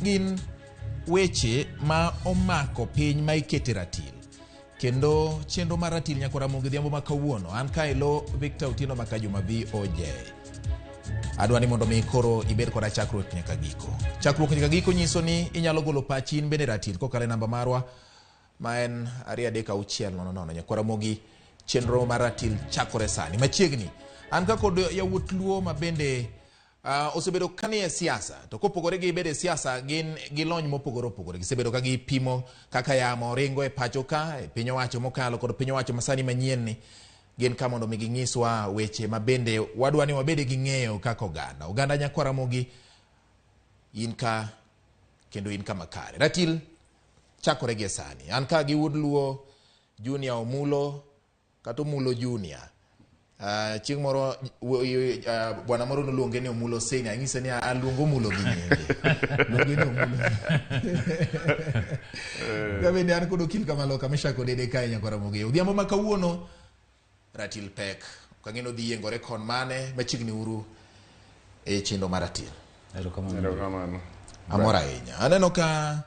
gin weche ma omako piny ma ikete ratil. Kendo chenro mar ratil nyaka Ramogi Odhiambo ma kawuono. An ka elo Victor Otieno Makajuma VOJ. Adwa ni mondo mi koro ibed koda chakruok nyaka giko. Chakruok nyaka giko nyiso ni inyalo golo pachi in bende ratil kokalo e namba marwa ma en 23600. Nyakwa Ramogi chenro mar ratil chakore sani machiegni. An ka kod yawuot Luo ma bende osebedo ka nie siasa to kopogore gi bedo e siasa gin gi lony mopogore opogore. Gisebedo ka gipimo kaka yamo ringo e pacho ka e piny owacho mokalo kod piny owacho masani manyien ni. Gin ka mondo mi ginyiswa weche ma bende wadwa ni wabede gi ng'eyo kaka oganda. Oganda Nyakwa Ramogi in ka kendo in kama kare. Ratil chakore gi sani. An ka gi wuod Luo Junior Omulo kata Omulo Junior. Chieng' moro bwana moro noluonge ni Omulo Senior, anyise ni aluongo Omulo gi nyinge. Luonge ni Omulo. Ka bende an kod okil kamaloka Meshak Odede kae Nyakwa Ramogi. Odhiambo ma kawuono ratil pek. Ok ang'e ni odhi yiengore kon mane, machiegni uru e chenro mar ratil. Erokamano. Erokamano. Amor ahinya. Aneno ka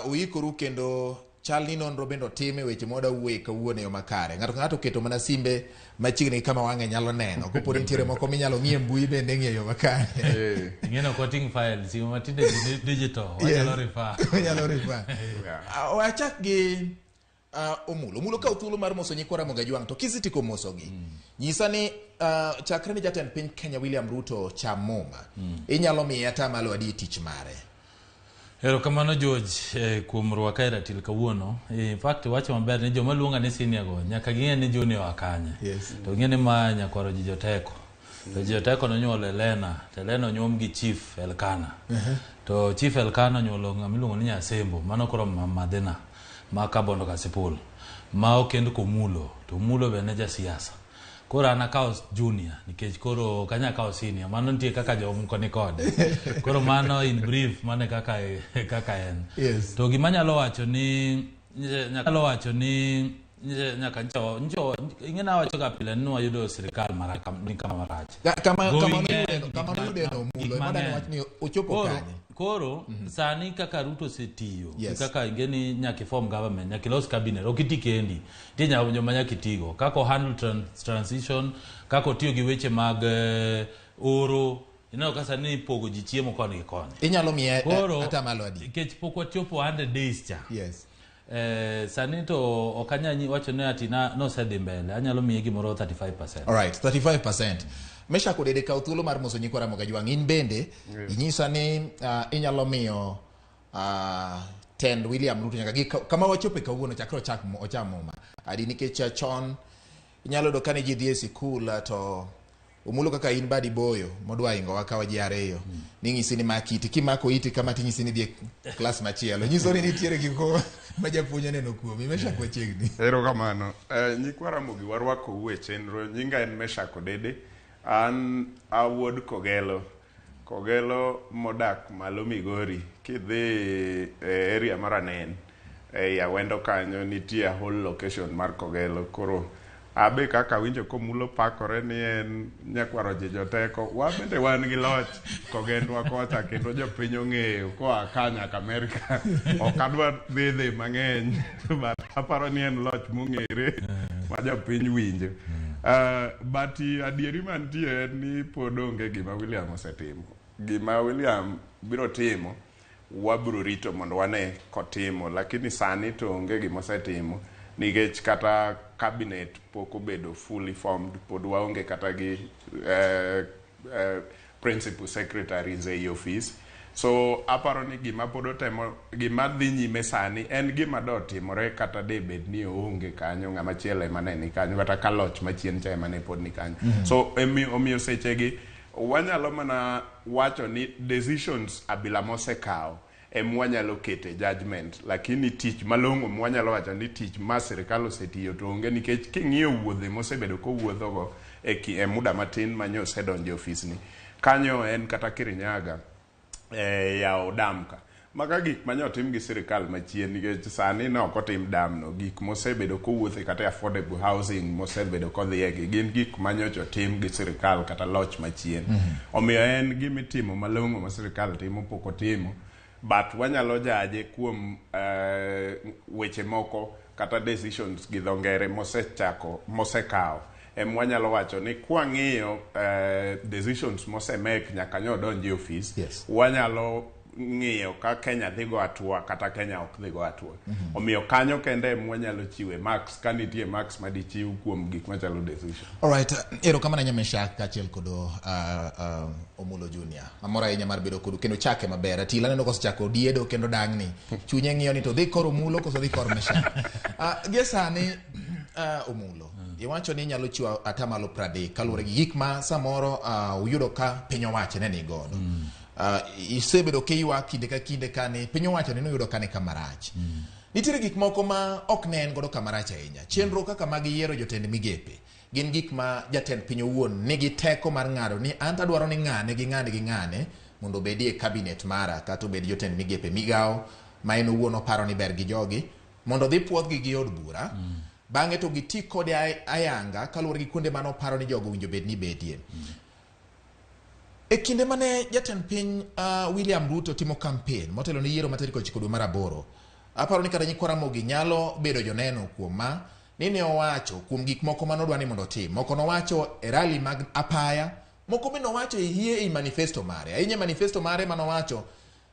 uikoru kendo chal ni nonro bende otim e weche mwada wuoye kawuono e yo makare. Ng'ato ka ng'ato oketo mana simbe machiegni gi kama wang'e nyalo neno. Kopo ni nitiere moko minyalo ng'i e mbui bende ng'i e yo makare. Ing'e ni ok wating' file, simu matinde ji digital, wanyalo refer. Wanyalo refer. Yeah. Wachak gi Omulo. Omulo kaw thuolo mar moso nyikwa Ramogi Ajwang' to kisetieko mosogi, nyisa ni chakre ni jatend piny Kenya William Ruto cham muma, inyalo miye atamalo adi e tich mare? Erokamano George kuom rwaka e ratil kawuono. In fact wacho maber ni joma luonga ni senior go nyaka ging'e ni junior oa kanye. Yes. To ging'e ni ma nyakwaro ji joteko. To ji joteko nonyuolo Elena, to Elena onyuom gi Chief Elkana. To Chief Elkana onyuolo ng'ama iluongo ni Nyasembo, mano koro madhina ma Kabondo Kasipul, ma okend Komulo, to Omulo be ne jasiasa. Koro an akawo junior nikech koro ok anyal kawo senior, mano nitie kaka jomoko ni kode. Koro mano in brief mano e kaka kaka en. Yes. To gima anyalo wacho ni nyalo wacho ni nyaka ncho ncho ing'e nawacho ga pile ni wayudo sirikal maraka ni kama marach. Kama Gowi kama ng'eny, noyude kama gik noyude no gik Omulo, ema dane mang'eny. wach ni ochopo Koro, kanye. koro sani kaka Ruto osetiyo Yes. kaka ing'e ni nyaka i-form government, nyaka ilos cabinet, ok iti kendi. Nitie joma nyaka itigo. Kaka o handle transition, kaka otiyo gi weche mag oro, ineno ka sani ipogo ji chiemo koni gi koni. Inyalo miye Koro, atamalo adi? nikech pok wachopo 100 days cha. Yes. Sani to ok anyal wacho ni ati nosedhi mbele, anyalo miye gimoro 35%. All right, 35%. Meshak Odede, kaw thuolo mar moso nyikwa Ramogi Ajwang'. In bende inyisa ni inyalo miyo tend William Ruto nyaka gi kama wachope kawuono chakre ochak ocham muma. Adi nikech chon inyalo yudo kane ji dhi e sikul to Omulo kaka in badi boyo modwa ingowa ka waji ariyo ning'isi ni mak iti kimako iti kama tinyisi ni dhi e klas machielo nyiso ni nitiere gik ma japuonj oneno kuomi. Meshak machiegni. Erokamano. Nyikwa Ramogi warwakou e chenro. Nyinga en Meshak Odede. An awuod Kogelo. Kogelo modak malo Migori. Kidhi e area mar Anen, ei Awendo kanyo nitie a whole location mar Kogelo. Koro abe kaka awinjo komulo pakore ni en nyakwaro ji joteko, wan bende wan gi loch kogendwa kocha kendo jopiny ong'eyo koa ka nyaka Amerika. Ok adwa dhi dhi mang'eny but aparo ni en loch mong'ere ma jopiny winjo. But adieri mantie en ni pod onge gima William osetimo. Gima William biro timo wabiro rito mondo wane kotimo, lakini sani to onge gima osetimo nikech kata cabinet pok obedo fully formed, pod waonge kata gi principal secretaries ei office. So aparo ni gima pod otemo, gima dhi nyime sani en gima do timore kata de bed ni oonge kanyo, ng'ama chielo ema ne ni kanyo, kata ka loch machien cha ema ne pod ni kanyo. So omiyo sechegi wanyalo mana wacho ni decisions abila mosekawo em wanyalo kete judgment, lakini tich malong'o mwanyalo wacho ni tich ma sirikal osetiyo to onge, nikech king'iyo wuodhe mosebedo kowuothogo e muda matin ma nyo osedonjo e ofis ni kanyo en kata Kirinyaga yawo dam ka. Maga gik mane otim gi sirikal machien nikech sani ne ok otim dam no. Gik mosebedo kowuothe kata e affordable housing mosebedo kodhiye gi gin gik manyocha otim gi sirikal kata loch machien. Omiyo en gimitimo malong'o ma sirikal timo pok otimo but wanyalo jaje kuom weche moko kata decisions gi dho ngere mosechako mosekawo em wanyalo wacho ni kwang'iyo decisions mosemek nyaka nyo odonji e ofis wanyalo ng'iyo ka Kenya dhi go hatua kata Kenya ok dhi go hatua. Omiyo kanyo kende em wanyalo chiwe marks ka nitie marks madichiw kuom gik machalo decision. Alright, erokamano ahinya Meshak kaachiel kod Omulo Junior. Amor ahinya mar bedo kodu kendo chake maber. Atila aneno kosechako diedo kendo dang'ni. Chunye ng'iyo ni to dhi kor Omulo koso dhi kor Meshak. Gie sani Omulo, iwacho ni inyalo chiwo atamalo 30 kaluwore gi gik ma samoro uyudo ka piny owacho ne ni godo. Isebedo kiywak kinde ka kinde ka ni piny owacho ni nuyudo ka ni kama rach. Nitiere gik moko ma ok ne en godo kama rach ahinya. Chenro kaka mag yiero jotend migepe gin gik ma jatend piny owuon nigi teko mar ng'ado ni an to adwaro ni ng'ane gi ng'ane gi ng'ane mondo obedi e cabinet mara kata obed jotend migepe migawo ma en owuon oparo ni ber gi jogi mondo odhi puodhgi gi od bura. Bang'e to giti kode ayanga kaluwore gi kuonde mane oparo ni jogo owinjo bed ni bedie. E kinde mane jatend piny William Ruto timo campaign motelo ne yiero ma tarik 9 dwe mar aboro, aparo ni kata nyikwa Ramogi nyalo bedo joneno kuom ma ni ne owacho kuom gik moko mane odwa ni mondo otim. Moko nowacho e rally mag apaya, moko bende nowacho e hie ei manifesto mare. Ahinya e manifesto mare mane owacho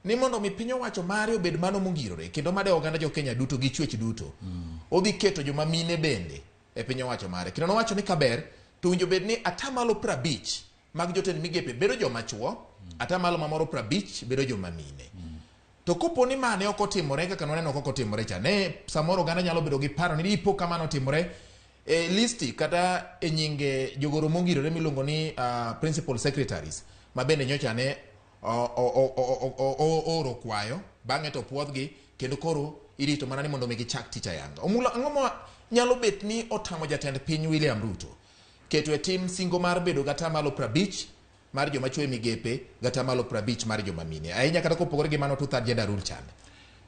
ni mondo mi piny owacho mare obed mano mongirore kendo madewo oganda jo Kenya duto gi chwech duto. Odhi keto joma mine bende e piny owacho mare. Kendo nowacho ni kaber to winjo bed ni atamalo 50 mag jotend migepe bedo joma chuo, atamalo mamoro 50 bedo joma mine. To kopo ni mane ok otimore kaka nwaneno kok otimore cha, ne samoro oganda nyalo bedo gi paro ni dipo ka mano otimore e listi kata e nyinge jogoro mongirore miluongo ni principal secretaries ma bende nyocha ne ooro kwayo bang'e to puodhgi kendo koro irito mana ni mondo mi gichak tich ayanga. Omulo, ang'o ma nyalo bet ni otamo jatend piny William Ruto keto e tim singo mar bedo gatamalo 50 mar joma chuo e migepe gatamalo 50 mar joma mine ahinya kata kopogore gi mano two-third gender rule chande?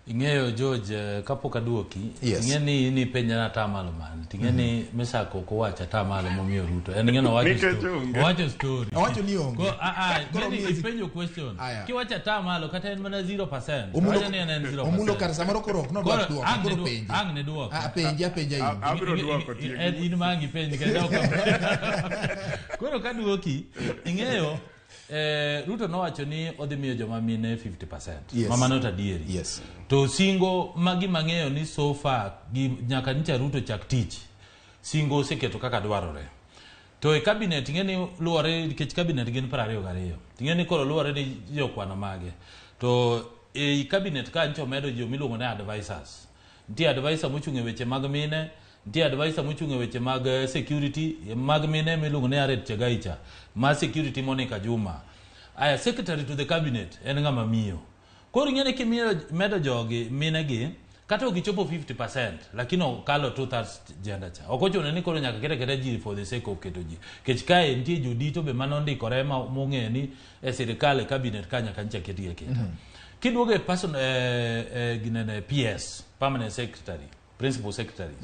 Ing'eyo George, kapok aduoki, ing'e ni in ipenja atamalo mane, to ing'e ni Meshack ok owacho atamalo momiyo Ruto. En ing'e ni owacho story. Owacho story. Owacho ni onge. Ko, ing'e ni ipenjo question. Kiwacho atamalo kata en mana 0%. Owacho ni en en 0%. Omulo kar samoro koro ok nodwar duoko, koro penje. Ang' ne duoko. Penje apenja in. Abiro duoko tiek. In ma ang' ipenj kendo ok. Koro ka duoki, ing'eyo Ruto nowacho ni odhi miyo joma mine 50%. Yes. Ma mano to adieri. Yes. To singo magi mang'eyo ni so far gi nyaka nyicha Ruto chak tich. Singo oseketo kaka dwarore. To e cabinet ing'e ni luwore nikech cabinet gin 22. Ing'e ni koro luwore ni jokwano mage. To ei cabinet ka nyicha omedo jo miluongo ni advisors. Nitie advisor mochung' e weche mag mine, nitie advisor mochung' e weche mag security, mag mine miluongo ni Harriet Chegai cha, ma security Monica Juma. Aya, secretary to the cabinet en ng'ama miyo. Koro ing'e ni kimiyo medo jogi mine gi kata ok gichopo 50% lakini okalo 2/3 gender cha. Ok ochuno ni koro nyaka kete keta ji for the sake of keto ji. Kech kae nitie jodito be manondikore ma mong'eyo ni e sirikal e cabinet ka nyaka nyicha ketgi aketa. Kiduogo e person ginene PS, permanent secretary, principal secretary.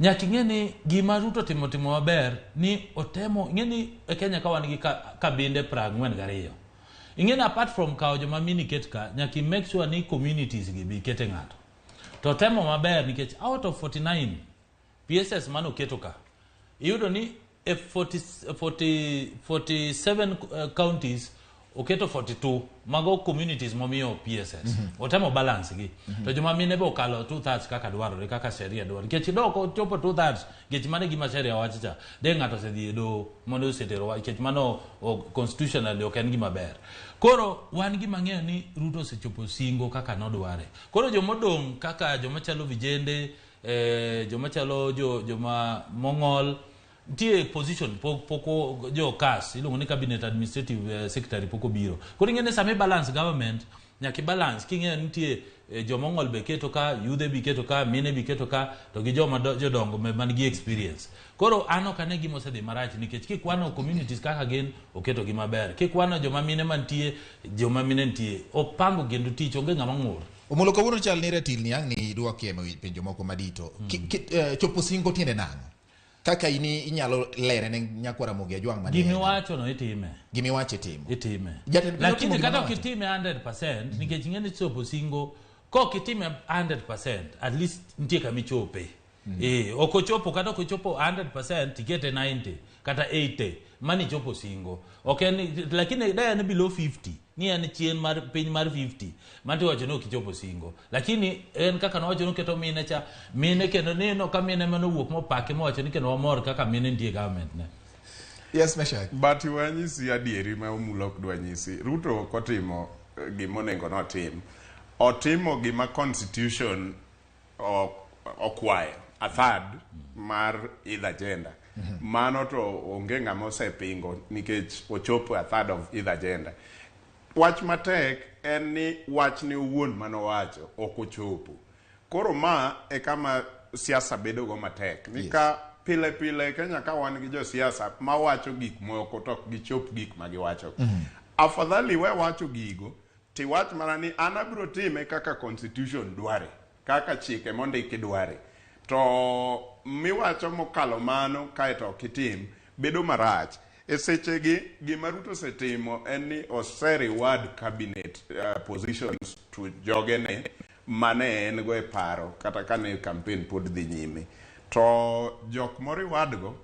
Nyaka ing'e ni gima Ruto timo timo maber ni otemo ing'e ni e Kenya ka wan gi kabinde 42. Ing'e ni apart from kawo joma mine iket ka, nyaka i make sure ni communities gi be ikete ng'ato. To temo maber nikech out of 49 PSS mane oketo ka, iyudo ni e 47 counties oketo 42 mago communities momiyo PSS. Otemo balance gi. To joma mine be okalo 2/3 kaka dwarore, kaka sheria dwaro. Nikech dok ochopo 2/3, nikech mano e gima sheria wacho cha. De ng'ato osedhi e doho mondo osetero wach, nikech mano constitutionally ok en gima ber. Koro wan gima ng'eyo ni Ruto osechopo singo kaka nodware. Koro jomodong' kaka joma chalo vijende, joma chalo joma mong'ol, nitie position pok jo CAS iluongo ni cabinet administrative secretary pok obiro. Koro ing'e ni sama i balance government Nyaka ibalance king'eyo ni nitie joma ong'ol be keto ka, yudhe be iketo ka, mine be iketo ka, to gi joma jodongo man gi experience. Koro an ok ane gima osedhi marach nikech kikwano communities kaka gin, oketo gi maber. Kikwano joma mine mantie, joma mine nitie, opango kendo tich, onge ng'ama ng'ur. Omolo kawuono chal ni ratil ni ang' ni idwokie penjo moko madito. Chopo singo tiende nang'o? Kaka in inyalo lere ne nyakwar Ramogi Ajwang' manie Gimiwacho no itime. Gimiwacho itimo. Itime. Jatend piny otimo Lakini gima kata ok nowacho. itime 100% nikech ing'e ni chopo singo kok itime 100% at least nitie kama ichope. Ok ochopo kata ok ochopo 100% ikete 90 kata 80 mani chopo singo. Ok en lakini da en below 50 ni en chien mar piny mar 50 manti wacho ni ok ichopo singo. Lakini en kaka nowacho ni oketo mine cha mine kendo neno ka mine manowuok mopake mowacho ni kendo wamor kaka mine nitie e government ne. Yes, Meshak. But wanyisi adieri ma Omulo ok dwa nyisi. Ruto ok otimo gima onego notim. Otimo gima constitution okwayo. A third mar either gender. Mano to onge ng'ama osepingo nikech ochopo a third of either gender. Wach matek en ni wachne owuon manowacho ok ochopo. Koro ma e kama siasa bedo go matek. Ni ka pile pile Kenya ka wan gi josiasa mawacho gik moko to ok gichop gik ma giwacho. Afadhali we wacho gigo tiwach mana ni an abiro time kaka constitution dware, kaka chike mondiki dware. To miwacho mokalo mano kaeto ok itim bedo marach. E sechegi gima Ruto osetimo en ni ose reward cabinet positions to jogene mane en go e paro kata kane campaign pod dhi nyime. To jok mo reward go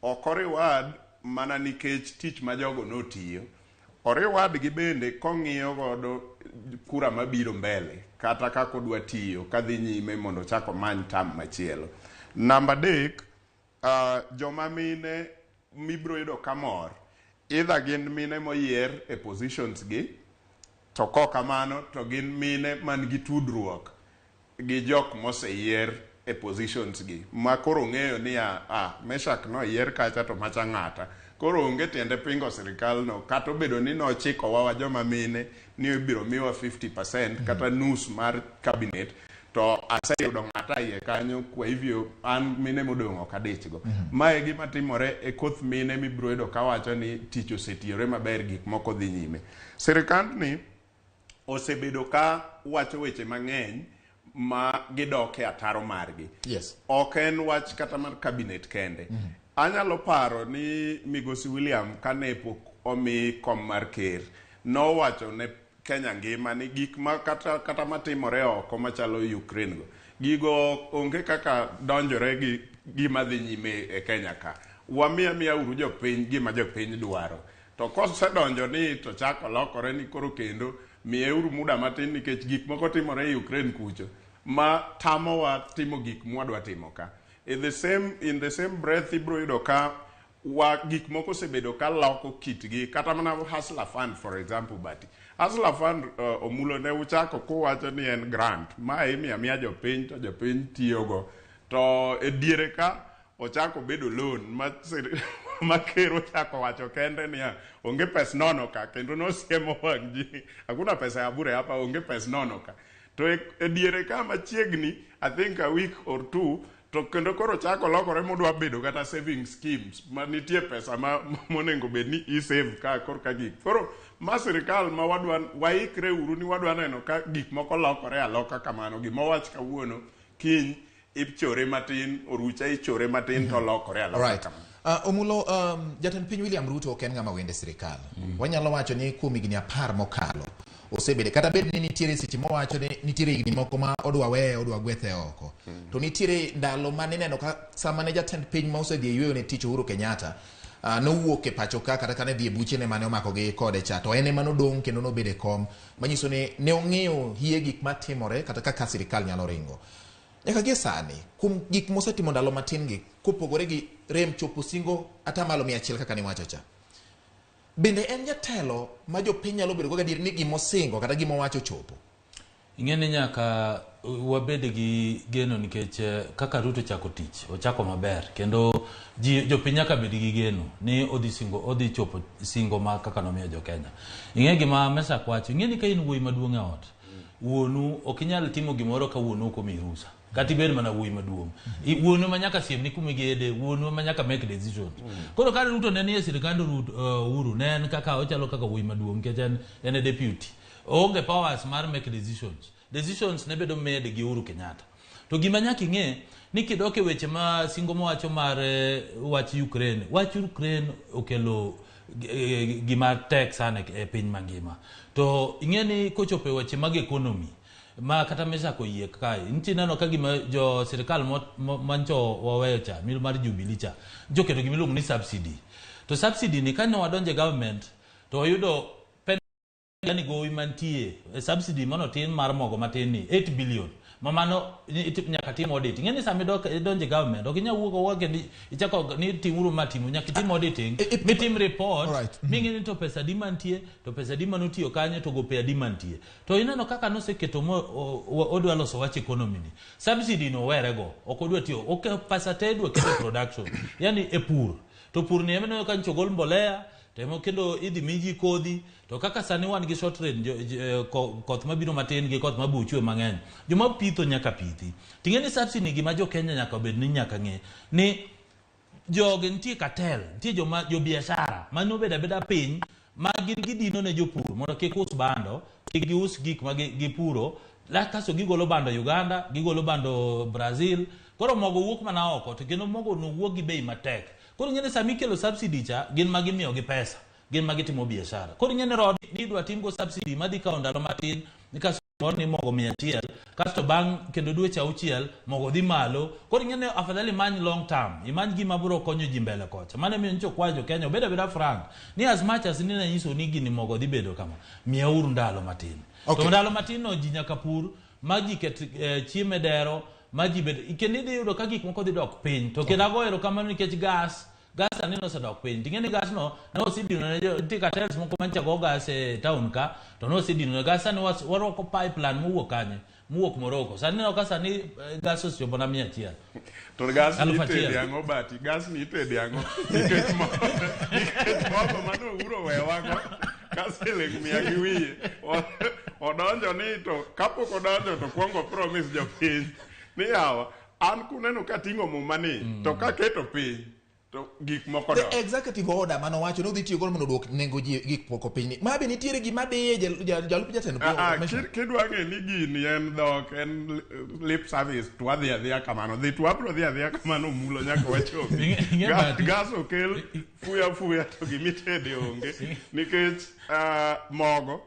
ok o reward mana nikech tich ma jogo notiyo. O reward gi bende kong'iyo godo kura mabiro mbele kata kaka odwa tiyo kadhi nyime mondo ochak omany term machielo. Namba adek, joma mine mibiro yudo kamor either gin mine moyier e positions gi to kok kamano to gin mine man gi tudruok gi jok moseyier e positions gi ma koro ng'eyo ni Meshak noyier kacha to macha ng'ata koro onge tiende pingo sirikal no kata obedo ni nochikowa wa joma mine ni ibiro miwa 50% kata nus mar cabinet to aseyudo ng'ata iye kanyo kwa hivyo an mine modong' ok adichgo. Mae e gima timore e koth mine mibiro yudo kawacho ni tich osetiyore maber gik moko dhi nyime. Sirikandni osebedo ka wacho weche mang'eny ma gidok e ataro margi. Yes. Ok en wach kata mar cabinet kende. Anyalo paro ni Migosi William kane pok omi kom mar ker, nowacho ne Kenya ngima ni gik ma kata matimore oko machalo Ukraine go, gigo onge kaka donjore gi gima dhi nyime e Kenya ka. Wamiya miya uru jopiny gima jopiny dwaro. To kosedonjo ni to chako lokore ni koro kendo miyeuru muda matin nikech gik moko timore e Ukraine kucho ma tamowa timo gik mwadwa timo ka. In the same breath ibiro yudo ka wa gik moko osebedo ka loko kitgi kata mana Hustler Fund for example but Hustler Fund Omulo ne uchako kuwacho ni en grant ma imiyo amiya jopiny to jopiny tiyogo to e diere ka ochako bedo loan ma ker ochako wacho kende niya onge pes nono ka kendo nosiemo wang' ji hakuna pesa ya bure hapa onge pes nono ka to e diere ka machiegni I think a week or two to kendo koro chako lokore modwa bedo kata saving schemes ma nitie pesa ma monego bed ni i-save ka korka gik koro ma sirikal ma wadwa waikre uru ni wadwa neno ka gik moko lokore aloka kamano gima wach kawuono kiny ichore matin orucha ichore matin to lokore aloka Right. kamano. Omulo, jatend piny William Ruto ok en ng'ama wende sirikal. Wanyalo wacho ni kuom higni 10 mokalo osebede kata bed ni nitiere seche mowacho ni nitiere higni moko ma odwa weye odwa gwethe oko. To nitiere ndalo mane ineno ka sama ne jatend piny ma osedhi e yweyo ne tich Uhuru Kenyatta nowuok e pacho ka kata kane dhi e buchene mane omako gi kode cha to en ema nodong' kendo nobedo e kom manyiso ni ne ong'eyo hie gik matimore kata kaka sirikal nyalo ringo. Nyaka gie sani, kuom gik mosetimo ndalo matin gi, kopogore gi rem chopo singo 100% kaka niwacho cha. Bende en jatelo ma jopiny nyalo bedo go gadier ni gimosingo kata gimowacho chopo? Ing'e ni nyaka wabed gi geno nikech kaka Ruto chako tich, ochako maber kendo ji jopiny nyaka bed gi geno ni odhi singo odhi chopo singo ma kaka nomiyo jo Kenya. Ing'e gima Meshack wacho, ing'e ni ka in wuoyi maduong' e ot, wuonu ok inyal timo gimoro ka wuonu ok omiyi rusa. Kata ibed mana wuoyi maduong'. Wuonu ema nyaka siemni kuma igede, wuonu ema nyaka make decision. Koro ka Ruto ne nie sirikand Ruto, Uhuru, ne en kaka ochalo kaka wuoyi maduong' nikech en e deputy. Oonge powers mar make decisions. Decisions ne bedo made gi Uhuru Kenyatta. To gima nyaka ing'e ni kidok e weche ma singo mowacho mar wach Ukraine, wach Ukraine okelo gima tek sana e piny mangima. To ing'e ni kochopo e weche mag economy, ma kata Meshack oyie kae, nitie ineno ka gima jo sirikal mancho waweyo cha, mil mar Jubilee cha, njoketo gima iluongo ni subsidy. To subsidy ni kane wadonjo e government, to wayudo yani gowi mantie e subsidy mano tin mar mogo matin ni 8 billion ma mano nyaka tim audit. Ing'e ni sama idonjo e government ok inyal wuok awuoka kendo ichako ni timuru ma timu, nyaka itim auditing mitim report ming'e ni to pesa adi mantie, to pesa adi manotiyo kanyo, to gope adi mantie. To ineno kaka noseketo mo odwa loso wach economy ni subsidy no owerego, ok odwa tiyo, ok pesa te idwa keto e production, yani e pur. To pur ni ema ineno ka nyocha ogol mbolea to ema kendo idhi mi ji kodhi. To kaka sani wan gi short rain, koth mabiro matin gi koth mabiro chwe mang'eny, joma pitho nyaka pithi. Ting'e ni subsidy gima jo Kenya nyaka obed ni nyaka ng'e ni jogi nitie cartel, nitie joma jo biashara mano obedo abeda piny ma gin gidino ne jopur mondo kik us bando, kik gius gik ma gipuro, kasto gigolo bando Uganda, gigolo bando Brazil. Koro mogo wuok mana oko to kendo mogo no wuok gi bei matek. Koro ing'e ni sama ikelo subsidy cha, gin ma gimiyo gi pesa, gin ma gitimo biashara. Koro ing'e ni rod ni idwa timgo subsidy madhi kawo ndalo matin, ni kasto moro ni mogo 100, kasto bang' kendo dweche 6 mogo dhi malo. Koro ing'e ni afadhali imany long term, imany gima biro konyo ji mbele kocha. Mano emomiyo nyocha okwayo jo Kenya obed abeda frank ni as much as ni nanyiso ni gini mogo dhi bedo kama, miyauru ndalo matin. To ndalo matin no ji nyaka pur, ma ji ket chiemo e dero, ma ji bed, kendo idhi yudo ka gik moko dhi dok piny. To kendo agoyo erokamano nikech gas sani nosedok piny. Ting'e ni gas no ne osedino ne nitie cartels moko mancha go gas e town ka, to ne osedino ne gas. Sani warwako pipeline mowuok kanye? Mowuok Morocco. Sani ineno ka sani gas osechopo na 100. To gas ni Aluf achiel. itede ang'o bati? Gas ni itede ang'o? Nikech mogo mane Uhuru owewago ka siling 100 gi wiye odonjo ni to kapok odonjo to kuongo promise jopiny ni yawa an kuneno kating'o muma ni to kaketo piny to gik moko The dok. executive order manowacho ni odhi tiyo godo mondo oduok nengo ji gik moko piny ni. Ma be nitiere gima diye jalup jatend piny. Kidwa ng'e ni gini en dhok, en lip service, to wadhi adhiya kamano. Dhi to wabro dhi adhiya kamano mulo nyaka wachopi. Gas okel fuya fuya to gimitede onge. Nikech mogo,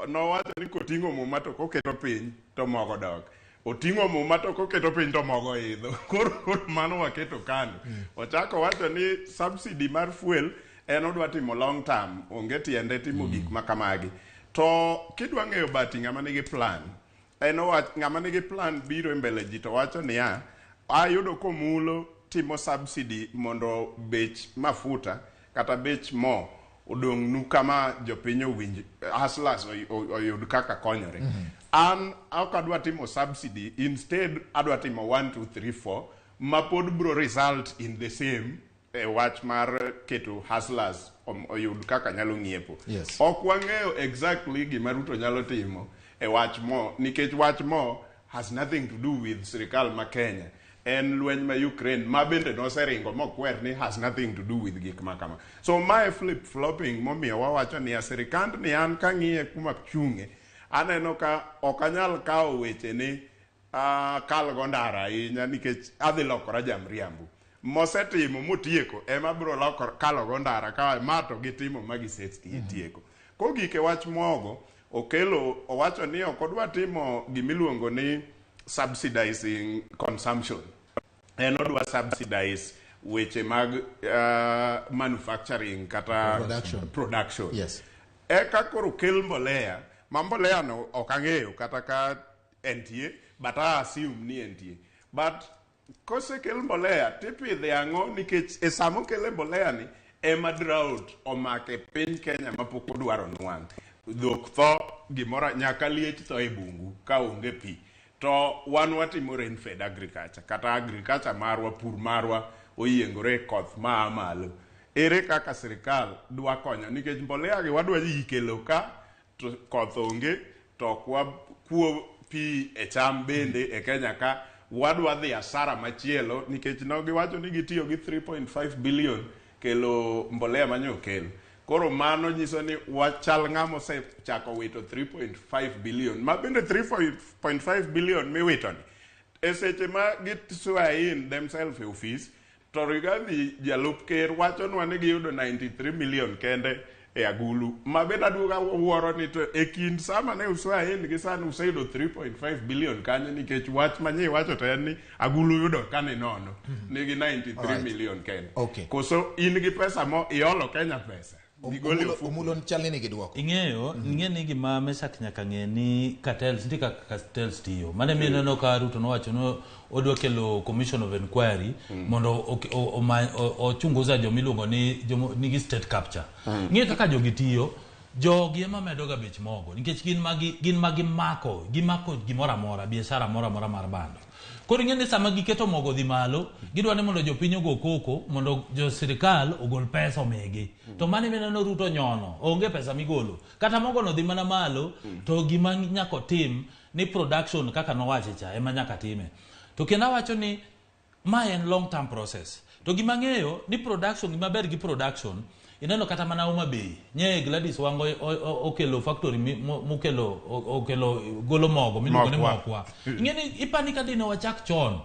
nowacho ni koting'o muma to koketo piny to mogo dok. Oting'o muma to koketo piny to mogo idho. Koro mano waketo kando. Ochako wacho ni subsidy mar fuel en odwa timo long term, onge tiende timo gik ma kamagi. To kidwa ng'eyo bati ng'ama nigi plan, en owach ng'ama nigi plan biro e mbele ji to wacho niya, ayudo komulo timo subsidy mondo bech mafuta kata bech mo odong'nu kama jopiny owinj, hustlers oyud kaka konyore. An ok adwa timo subsidy, instead adwa timo 1 2 3 4 ma pod bro result in the same e wach mar keto hustlers oyud kaka nyalo ng'iepo. Ok wang'eyo exactly gima Ruto nyalo timo e wach mo, nikech wach mo has nothing to do with sirikal ma Kenya. En lweny ma Ukraine ma bende noseringo mokwer ni has nothing to do with gik ma kama. So mae flip flopping momiyo wawacho niya sirikand ni an kang'iye kuma chung'e aneno ka ok anyal kawo weche ni kalgo ndara ahinya nikech adhi lokora jamriambo. Mosetimo motieko ema biro kalogo ndara ka ma to gitimo ma gisetieko. Kogik e wach mogo, okelo owacho ni ok odwa timo gimiluongo ni subsidizing consumption. En odwa subsidize weche mag manufacturing kata production. Eka koro kel mbolea, ma mbolea no ok ang'eyo kata ka entie, but I assume ni entie. But kosekel mbolea tipidhe ang'o nikech e sama okele mbolea ni ema drought omake piny Kenya mapok odwaro nwang'. Dhok tho, gimoro nyaka liech tho e bungu ka onge pi. To wan watimo rain fed agriculture, kata agriculture marwa, pur marwa oyiengore e koth maa malo. Ere kaka sirikal dwa konyo? Nikech mbolea gi wadwa yike lowo ka to koth onge, to ok wakuo pi e cham bende e Kenya ka, wadwa dhi asara machielo nikech no giwacho ni gitiyo gi 3.5 billion kelo mbolea manyo okel. Koro mano nyiso ni wachal ng'ama osechako wito 3.5 billion, ma bende 3.5 billion miwito ni e seche ma gi swear in themselves e ofis, to Rigathi jalup ker wachonwa ni giyudo 93 million kende e agulu, ma bende aduoga wuoro ni to e kind sama ne uswear in gi sani useyudo 3.5 billion kanye, nikech wach manye iwacho to en ni agulu yudo kani nono nigi 93 million kende. Koso in gi pesa mo iolo Kenya pesa gigole ofuku. Omulo chal ni nigi duoko. Ing'eyo, ing'e ni gima Meshack nyaka ng'e ni cartels, nitie kaka cartels tiyo. Mane miyo ineno ka Ruto nowacho ni odwa kelo commission of inquiry mondo ochunguza joma iluongo ni joma nigi state capture. Ng'e kaka jogi tiyo, jogi ema medoga bech mogo nikech gin ma gimako, gimako gimoro amora, biashara moro amora mar bando. Koro ing'e ni sama giketo mogo dhi malo, gidwa ni mondo jopiny ogo koko mondo jo sirikal ogol pesa omigi. To mano mineno Ruto nyono, onge pesa migolo. Kata mogo no dhi mana malo, to gima nyaka otim ni production kaka nowache cha ema nyaka time. To kendo awacho ni ma en long term process. To gima ng'eyo ni production, gima ber gi production, ineno kata mana Homa Bay, nye Gladys Wango okelo factory mokelo okelo golo mogo miluongo ni Mokwa. mokwa. Ing'e ni ipani ka dine wachak chon,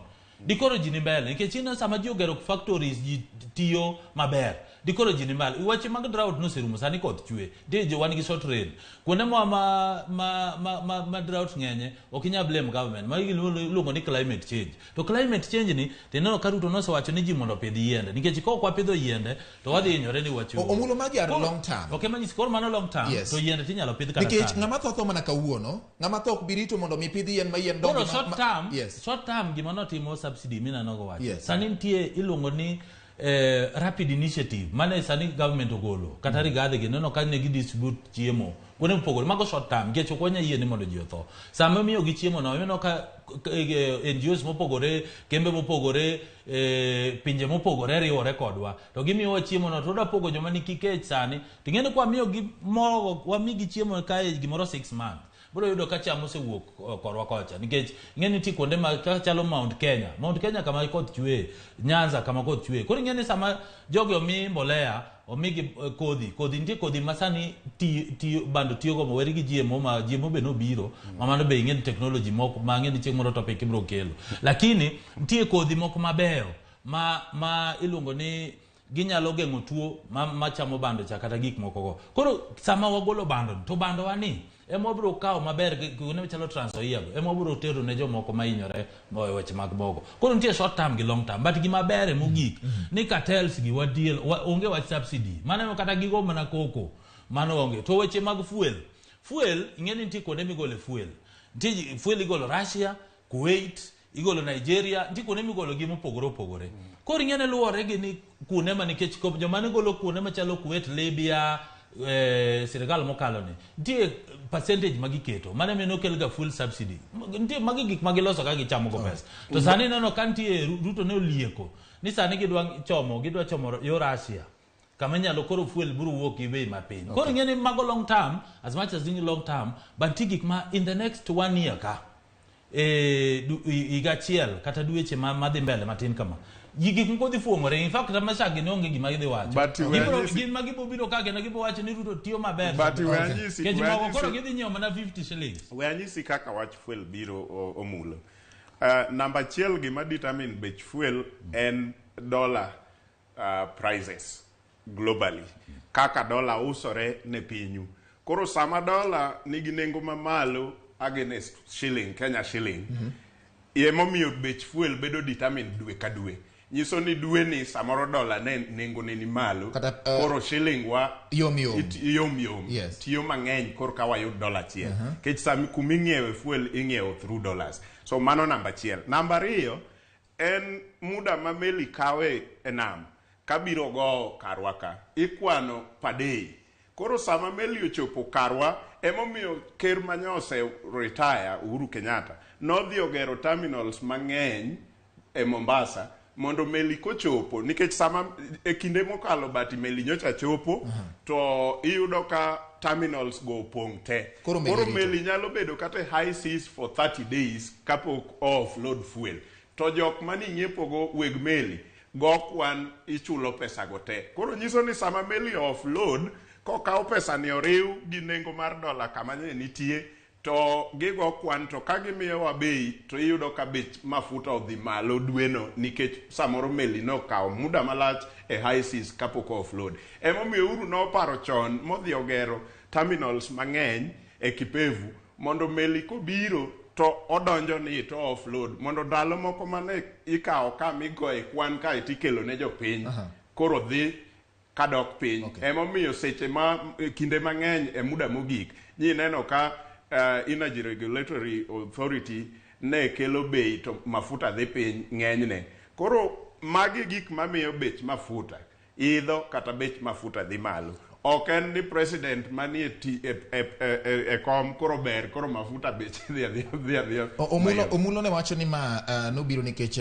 dikoro ji ni mbele nikech ineno sama ji ogero factories ji tiyo maber, dikoro ji ni mbele. Weche mag drought noserumo, sani koth chwe, nitie wan gi short rain. Kuonde moa ma drought ng'enye, ok inyal blame government. Magi iluongo ni climate change. To climate change ni, tineno ka Ruto nosewacho ni ji mondo opidh yiende, nikech ka ok wapidho yiende, to wadhi hinyore ni wach Omulo magi are long term. Ok ema nyisi, koro mano long term, to yiende tinyalo pidh kata Nikech sani. ng'ama tho tho mana kawuono, ng'ama tho ok bi rito mondo mi pidh yien ma yien dongi. Koro short term, short term gima notimo subsidy mineno go wacho. Sani nitie iluongo ni rapid initiative mane sani government ogolo kata Rigathi gi neno ka ne gi distribute chiemo kuonde mopogore. Mago short term nikech ok wanyal yie ni mondo ji otho. Sama imiyo gi chiemo no, ineno ka NGOs mopogore, kembe mopogore, pinje mopogore riwore kodwa to gimiyowa chiemo no, to wadwa pogo joma nigi kech sani. To ing'e ni kwa miyogi mogo, wamigi chiemo kae gimoro 6 months, biro yudo ka cham osewuok korwa kocha, nikech ing'e ni nitie kuonde ma kaka chalo Mount Kenya, Mount Kenya kama koth chwe, Nyanza kama koth chwe. Koro ing'e ni sama jogi omi mbolea, omigi kodhi, kodhi nitie kodhi ma sani ti, bando tiyogo moweri gi GMO, ma GMO be nobiro, ma mano be ing'e ni technology moko ma ang'e ni chieng' moro topic ibiro kelo. Lakini nitie kodhi moko mabeyo ma iluongo ni ginyalo geng'o tuo machamo bando cha kata gik moko go. Koro sama wagolo bando, to bando wa ni ema wabiro kawo maber kuonde machalo Trans Nzoia go, ema wabiro tero ne jomoko mahinyore e weche mag mogo. Koro nitie short term gi long term, but gima ber e mogik ni cartels gi wadiel, onge wach subsidy. Mano ema kata gigo mana koko, mano onge. To weche mag fuel, fuel ing'e ni nitie kuonde migole fuel. Nitie fuel igolo Russia, Kuwait, igolo Nigeria, nitie kuonde migolo gi mopogore opogore. Koro ing'e ni luwore gi ni kuonde ma nikech joma ne golo kuonde machalo Kuwait, Libya, sirikal mokalo ni nitie percentage ma giketo, mano ema nokel ga fuel subsidy. Nitie magi gik ma giloso ka gichamo go pesa. To sani ineno ka nitie Ruto ne olieko ni sani gidwa chomo yo Russia, kama inyalo koro fuel biro wuok gi bei mapiny. Koro ing'e ni mago long term, as much as in long term, but nitie gik ma in the next 1 year ka, higa achiel kata dweche madhi mbele matin kama, ji gik moko dhi fuong'ore. In fact, kata Meshak ni onge gima gidhi wacho. But we anyisi Gin ma gibo biro ka kendo gibo wacho ni Ruto tiyo maber. But we anyisi, Nikech we mogo anyisi koro gidhi nyiewo mana 50 shillings. We anyisi kaka wach fuel biro omulo. Namba achiel gima determine bech fuel en dollar prices globally. Kaka dollar usore ne pinyu. Koro sama dollar nigi nengo mamalo against shilling, Kenya shilling, emomiyo bech fuel bedo determined dwe ka dwe. Nyiso ni dwe ni samoro dollar ne nengo ne ni malo. Kata, koro shilling wa yom yom. Yom yom. Tiyo mang'eny kor ka wayud dollar achiel. Nikech sami kuming'iewe fuel ing'iewo through dollars. So mano namba achiel. Namba ariyo en muda ma meli kawe e nam kabiro gowo karwa ka ikwano per day. Koro sama meli ochopo karwa, emomiyo ker manyose retire Uhuru Kenyatta nodhi ogero terminals mang'eny e Mombasa mondo meli kochopo, nikech sama e kinde mokalo bati meli nyocha chopo to iyudo ka terminals go opong' te. Koro meli Koro rito. meli nyalo bedo kata e high seas for 30 days kapok offload fuel. To jok mani nyiepogo weg meli go kwan ichulo pesa go te. Koro nyiso ni sama meli offload, kokaw pesa ni oriw gi nengo mar dola kama ne nitie, to gigo kwan to ka gimiyowa bei to iyudo ka bech mafuta odhi malo dweno nikech samoro meli nokawo muda malach e high seas kapok offload. Emomiyo Uhuru noparo chon modhi ogero terminals mang'eny e Kipevu mondo meli kobiro to odonjo ni to offload mondo ndalo moko mane ikawo ka migoye kwan kae tikelo ne jopiny koro dhi kadok piny. Okay. Emomiyo seche ma kinde mang'eny e muda mogik nyineno ka Energy Regulatory Authority ne kelo bei to mafuta dhi piny ng'enyne. Koro magi gik mamiyo bech mafuta idho kata bech mafuta dhi malo. Ok en ni president manie ti, e, e, e, e, e kom koro ber koro mafuta bech dhi adhiya dhi adhiya. Omulo, mayom. Omulo ne wacho ni ma nobiro nikech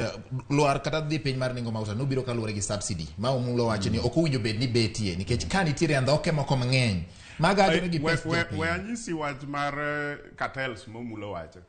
lwar kata dhi piny mar nengo mauta nobiro kaluwore gi subsidy ma Omulo wacho ni ok owinjo bed ni betie nikech ka nitiere andhoke moko mang'eny magajore gi We, pes we, jopiny. we anyisi wach mar cartels momulo wacho.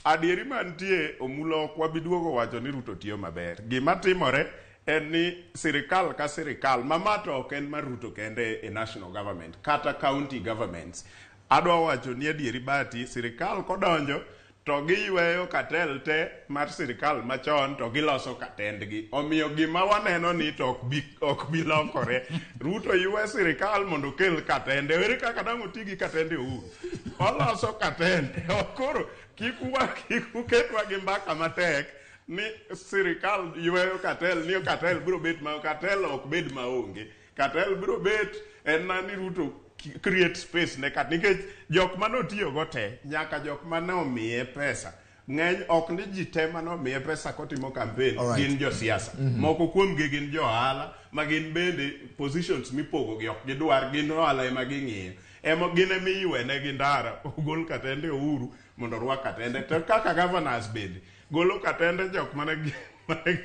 Adieri mantie Omulo ok wabi duogo wacho ni Ruto tiyo maber. Gima timore en ni sirikal ka sirikal, ma ma to ok en mar Ruto kende e national government, kata county governments. Adwa wacho ni adieri bati, sirikal kodonjo to giyweyo cartel te mar sirikal machon to giloso katendgi. Omiyo gima waneno ni to ok bi lokore. Ruto ywe sirikal mondo okel katende. Ere kaka dang' oti gi katende Uhuru? Oloso katende. Koro kik uketwa gi mbaka matek ni sirikal yweyo cartel, ni cartel biro bet ma cartel ok bed maonge. Cartel biro bet en na ni Ruto create space ne kat nikech jok manotiyo go te nyaka jok mane omiye pesa ng'eny ok ni ji te mane omiye pesa kotimo campaign gin josiasa. Moko kuomgi gin jo ohala ma gin bende positions mipogo gi ok gidwar, gin ohala ema ging'iyo. Ema gin ema iywe gi ndara ogol katende Uhuru mondo orwak katende. To kaka governors bende golo katende jok mane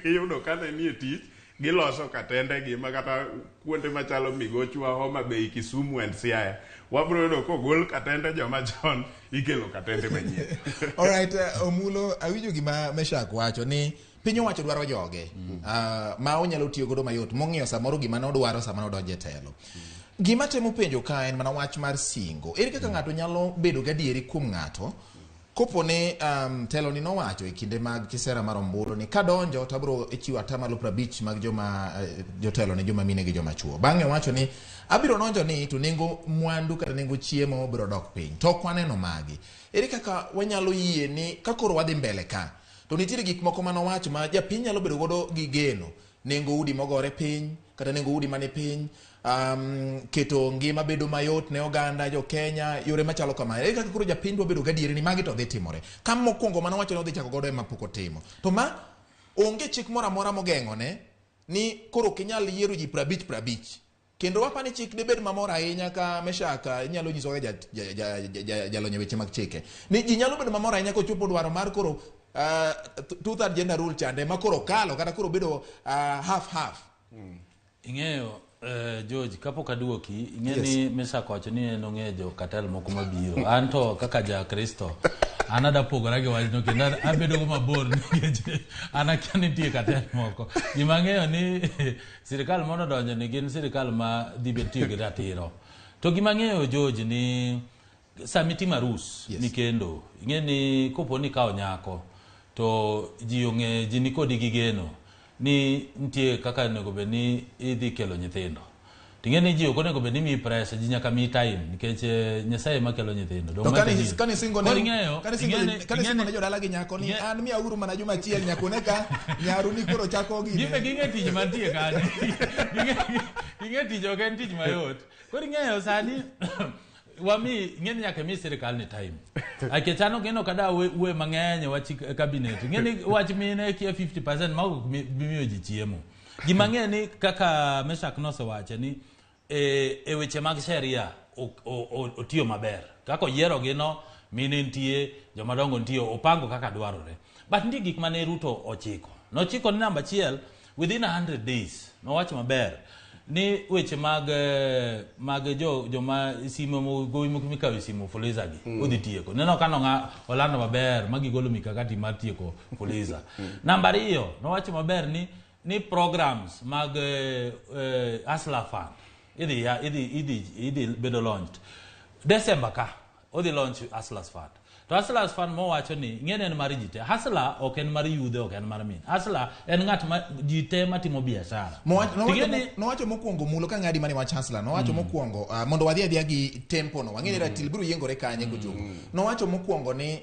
giyudo kane nie tich giloso katende gi ma kata kuonde machalo Migochwa, Homa Bay, Kisumu and Siaya wabro yudo kogol katende joma chon ikelo katende manyien. Alright, Omulo, awinjo gima Meshak wacho ni piny owacho dwaro joge ma onyalo tiyo godo mayot mong'iyo samoro gima nodwaro sama nodonjo e telo. Gima temo penjo ka en mana wach mar singo. Ere kaka ng'ato nyalo bedo gadieri kuom ng'ato kopo ni telo ni nowacho e kinde mag kisera mar ombulu ni kadonjo to abiro chiwo atamalo 50 mag joma jotelo ne joma mine gi joma chuo. Bang'e owacho ni abiro donjo ni to nengo mwandu kata nengo chiemo biro dok piny. To ok waneno magi. Ere kaka wanyalo yie ni ka koro wadhi mbele ka to nitiere gik moko manowacho ma japiny nyalo bedo godo gi geno, nengo udi mogore piny kata nengo udi mani piny, keto ngima bedo mayot ne oganda jo Kenya, yore machalo kama. Ere kaka koro japiny dwa bedo gadieri ni magi to dhi timore? Ka mokwongo manowacho ni odhi chako godo ema pok otimo. To ma onge chik moro amora mogeng'one ni koro ok inyal yiero ji 50 50. Kendo wapa ni chik debed mamor ahinya ka Meshak inyalo nyiso kaka jalony e weche mag chike. Ni ji nyalo bedo mamor ahinya kochopo dwaro mar koro two-third gender rule chande ma koro kalo kata koro bedo half half. Ing'eyo George, kapok aduoki, ing'e ni Meshak wacho ni en ong'eyo jo cartel moko mabiro. An to kaka ja Kristo, an ada pogora gi wachno kendo abedo go mabor nikech an akia ni nitie cartel moko. Gima ang'eyo ni sirikal mondo odonjo ni gin sirikal ma dhi bet tiyo gi ratiro. To gima ang'eyo George ni sama itimo arus mikendo, ing'e ni kopo ni ikawo nyako to ji ong'e, ji nikodi gi geno ni nitie kaka onego bed ni idhi kelo nyithindo. Ting'e ni ji ok onego bed ni miyi pressure, ji nyaka miyi time nikech Nyasaye ema kelo nyithindo. To kane singo ne kane singo ne jodala gi nyako ni an miyauru mana juma achiel nyako ne ka nyaru ni koro chako gine. Gime ging'e tich mantie kanyo. Ging'e tich ok en tich mayot. Koro ing'eyo sani wami ing'e ni nyaka imi sirikal ni time. Nikech an ok kada we mang'eny wach cabinet. Ing'e ni wach mine kia 50% ma ok bi miyo ji chiemo. Gima ang'eyo ni kaka Meshak nosewacho ni e weche mag sheria otiyo maber kaka oyierogi no mine nitie jomadongo nitie opango kaka dwarore. But nitie gik mane Ruto ochiko. Nochiko ni namba achiel, within 100 days nowacho maber ni weche mag mag jo joma simo gowi mikawo e simu Fuliza gi odhi tieko. Neno ka nong'a olando maber ma gigolo mikakati mar tieko Fuliza. Namba ariyo, nowacho maber ni programs mag Hustler Fund idhi ya idhi bedo launched December ka odhi launch Hustlers Fund. To Hustlers Fund mowacho ni ing'e ni en mar ji te. Hustler ok en mar yudhe, ok en mar min. Hustler en ng'at ma ji te matimo biashara. Nowacho nowacho mokwongo mulo ka ng'adi mane wach Hustler nowacho mokwongo mondo wadhi adhiya gi tempo no wang'e ni ratil biro yiengore kanye kochopo. Nowacho mokwongo ni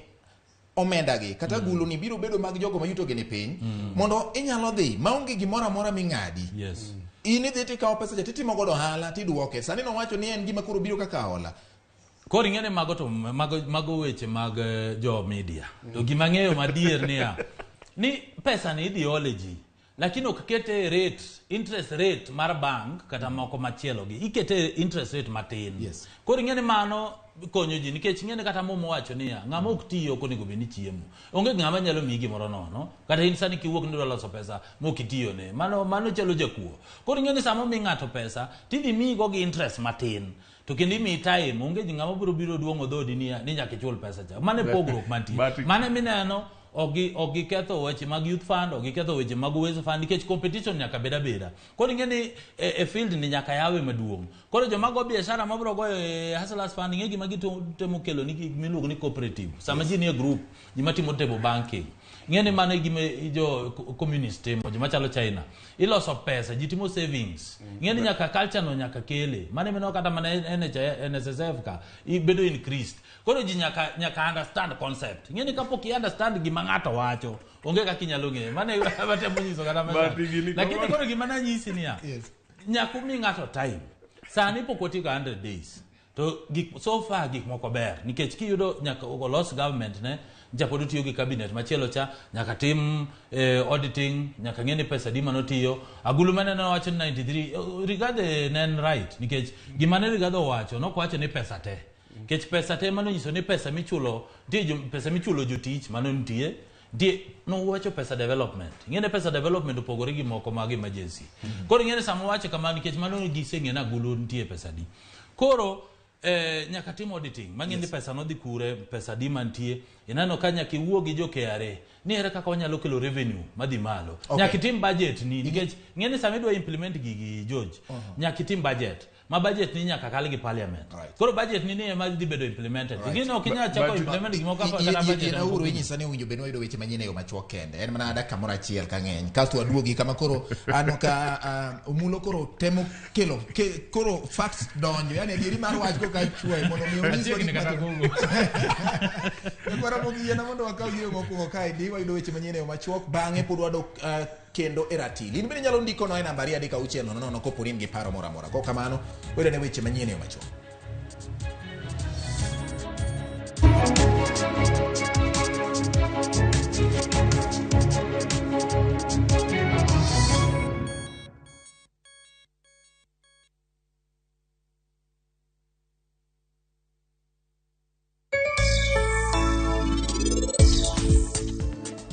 omenda gi kata gulu ni biro bedo mag jogo ma yuto gi ni piny mondo inyalo dhi maonge gimoro amora ming'adi. In idhi tikawo pesa cha titimo godo ohala tiduoke. Sani nowacho ni en gima koro biro kaka hola. Koro ing'e ni mago to mago weche mag jo media. To gima ng'eyo madier niya ni pesa ni idhi ole ji lakini ok kete rate, interest rate mar bank kata moko machielo gi ikete interest rate matin. Koro ing'e ni mano konyo ji nikech ing'e ni kata Muma wacho niya ng'ama ok tiyo ok onego bed ni chiemo. Onge ng'ama nyalo miyi gimoro nono kata in sani kiwuok ni idwa loso pesa mok itiyone mano chalo jakuo. Koro ing'e ni sama omi ng'ato pesa tidhi miyigo gi interest matin. To kendo imiyi time, onge ng'ama biro biro duong'o dhodi ni nyaka ichul pesa cha. Mano e pogruok mantie. Mano mineno ok giketho weche mag youth fund, ok giketho weche mag Uwezo Fund nikech competition nyaka bed abeda. Koro ing'e ni e field ni nyaka yawe maduong'. Koro joma go biashara mabiro goyo e Hustlers Fund ing'e gima gitemo kelo ni miluongo ni cooperative. Sama ji nie group, ji matimo table banking. Ing'e ni mano e gima jo communist timo, joma chalo China. Iloso pesa, ji timo savings. Ing'e ni nyaka culture no nyaka kele. Mano mineno kata mana NSSF ka bedo increased. Koro ji nyaka understand concept. Ing'e ni kapok i understand gima ng'ato wacho, onge kaka inyalo ng'eyo. Mano e matemo nyiso kata mana. Lakini koro gima nanyisi niya, nyaka umi ng'ato time. Sani pok watieko 100 days. To gik so far gik moko ber nikech kiyudo nyaka olos government ne japod otiyo gi cabinet machielo cha nyaka tim auditing, nyaka ng'e ni pesa di manotiyo. Agulu mane nowacho ni 93 Rigathi ne en right nikech gima ne Rigathi owacho nokwacho ni pesa te. Nikech pesa te mano nyiso ni pesa michulo nitie pesa michulo jotich mano nitie nitie nowacho pesa development. Ing'e ni pesa development opogore gi moko mag emergency. Koro ing'e ni sama owacho kamano nikech mano giseng'e ni agulu nitie pesa di. Koro nyaka tim auditing mang'e ni pesa nodhi kure, pesa di mantie. Ineno ka nyaka iwuo gi jo KRA ni ere kaka wanyalo kelo revenue madhi malo. Nyaka itim budget ni nikech ing'e ni sama idwa implement gigi George, nyaka itim budget. Ma budget ni nyaka kal gi parliament. Koro budget ni ema dhi bedo implemented. Ing'e ok inyal chako implement gimoro kaka kata budget. Yiena uru inyisa ni owinjo bed ni wayudo weche manyien e yo machuok kende. En mana dakika moro achiel ka ng'eny. Kasto waduogi kama koro aneno ka Omulo koro temo kelo koro facts donjo. Yani adieri mar wach koka ichuoye mondo mi onyiswa gik matimo. Kwara mogi yiena mondo wakaw gigo mokwongo kaendi wayudo weche manyien e yo machuok. Bang'e pod wadok kendo e ratil. In bende inyalo ndiko no e namba 2 3 6 0 0 kopo ni in gi paro moro amora. Kok kamano, wede ne weche manyien e yo machuok.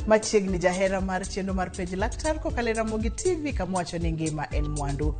Machiegni jahera mar chenro mar Penj Laktar kokalo e Ramogi TV kama wacho ni ngima en mwandu.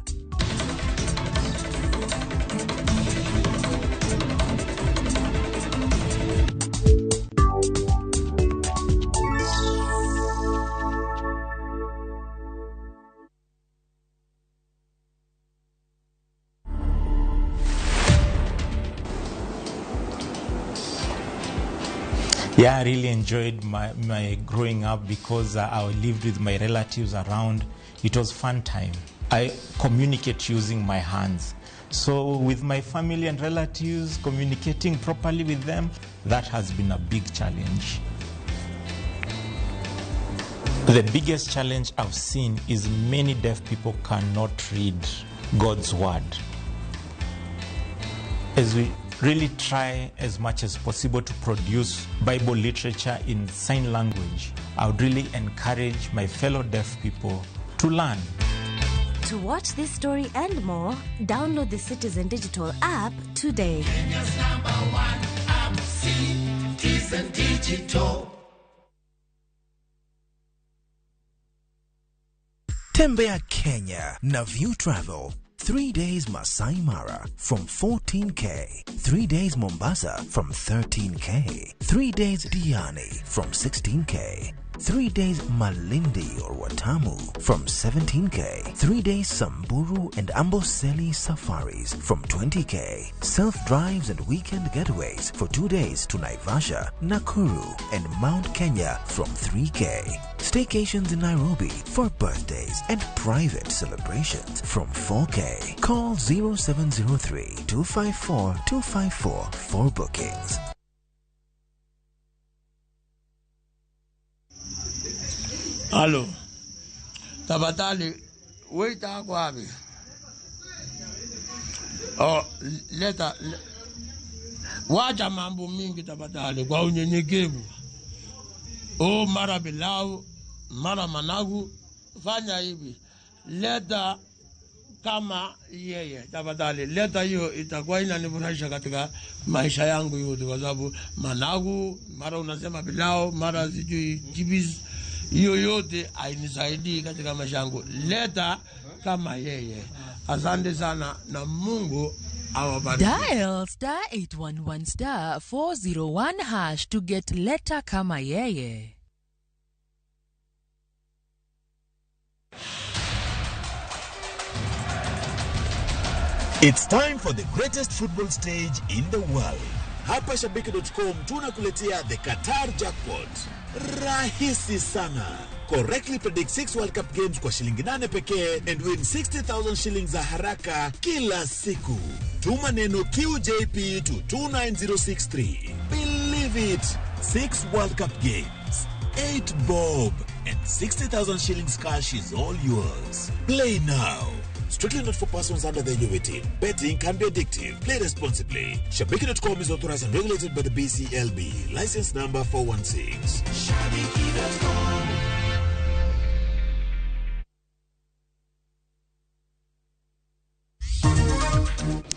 Yeah, I really enjoyed my growing up because I lived with my relatives around. It was fun time. I communicate using my hands. So with my family and relatives, communicating properly with them, that has been a big challenge. The biggest challenge I've seen is many deaf people cannot read God's word. As we really try as much as possible to produce Bible literature in sign language, I would really encourage my fellow deaf people to learn. To watch this story and more, download the Citizen Digital app today. Kenya's number one app, Citizen Digital. Tembea Kenya na View Travel. 3 days Masai Mara from 14K. 3 days Mombasa from 13K. 3 days Diani from 16K. 3 days Malindi or Watamu from 17K. 3 days Samburu and Amboseli safaris from 20K. Self-drives and weekend getaways for 2 days to Naivasha, Nakuru and Mount Kenya from 3K. Staycations in Nairobi for birthdays and private celebrations from 4K. Call 0703 254 254 for bookings. Halo, tafadhali waiter ako wapi? Oh, leta wacha mambo mingi tafadhali, kwa unyenyekevu. Oh, mara pilau, mara managu, fanya hivi. Leta kama yeye tafadhali, leta hiyo, itakuwa inanifurahisha katika maisha yangu yote, kwa sababu managu, mara unasema pilau, mara sijui chips, hiyo yote hainisaidii katika maisha yangu. Leta kama yeye. Asante sana na Mungu awabariki. Dial star 811 star 401 hash to get leta kama yeye. It's time for the greatest football stage in the world. Hapa Shabiki.com tunakuletea the Qatar Jackpot. Rahisi sana. Correctly predict 6 World Cup games kwa shilingi 8 pekee and win 60,000 shillings za haraka kila siku. Tuma neno QJP to 29063. Believe it. 6 World Cup games, 8 bob and 60,000 shillings cash is all yours. Play now. Strictly not for persons under the age of 18. Betting can be addictive. Play responsibly. Shabiki.com is authorized and regulated by the BCLB. License number 416. Shabiki.com.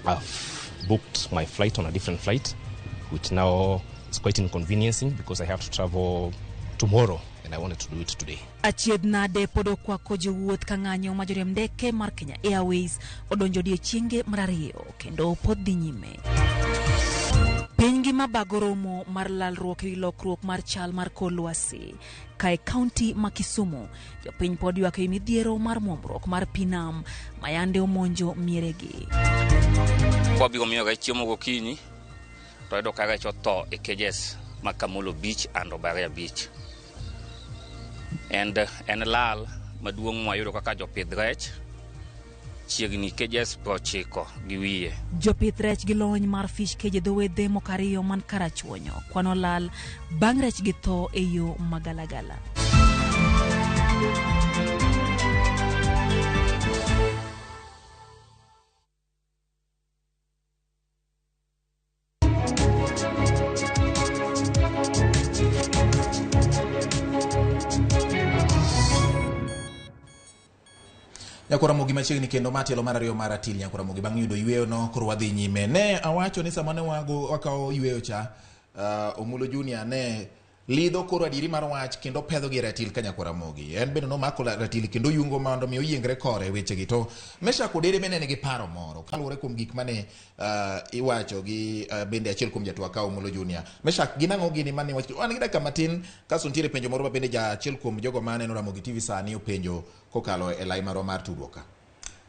I've booked my flight on a different flight, which now is quite inconveniencing because I have to travel tomorrow and I wanted to do it today. Achiedh nade pod okwako jowuoth ka ng'anyo ma joriemb ndeke mar Kenya Airways odonjo odiechienge mar ariyo kendo pod dhi nyime. Piny ngima bago romo mar lalruok ewi lokruok mar chal mar kor lwasi. Ka e kaunti ma Kisumu, jopiny pod ywak ewi midhiero mar muomruok mar pi nam ma yande omonjo mieregi. Kwabiro miyo rech chiemo gokinyi, to yudo ka rech otho e cages mag Kamolo Beach and Obaria Beach. And en lal maduong' mwayudo kaka jopidh rech, chiegni cages 90 gi wiye. Jopith rech gi lony mar fish cage e dho wedhe moko ariyo man Karachuonyo kwano lal bang' rech gi tho e yo magalagala. Nyakora Ramogi machiegni kendo ma tielo mar ariyo mar ratil. Nyakora Ramogi bang' yudo yweyo no koro wadhi nyime. Ne awacho ni sama ne wakawo yweyo cha, Omulo Junior ne lidho koro adieri mar wach kendo pedho gi ratil ka Nyakora Ramogi. En bende nomako ratil kendo yungo mondo mi oyiengre kore wechegi. To Meshack Odere bende nigi paro moro kaluwore kuom gik mane iwacho gi bende achiel kuom jatwa ka Omulo Junior. Meshack, gin ang'o gini mane iwacho? An gi dakika matin kaso nitiere penjo moro ma bende ja achiel kuom jogo maneno Ramogi TV sani openjo kokalo e lai marwa mar tudruok ka.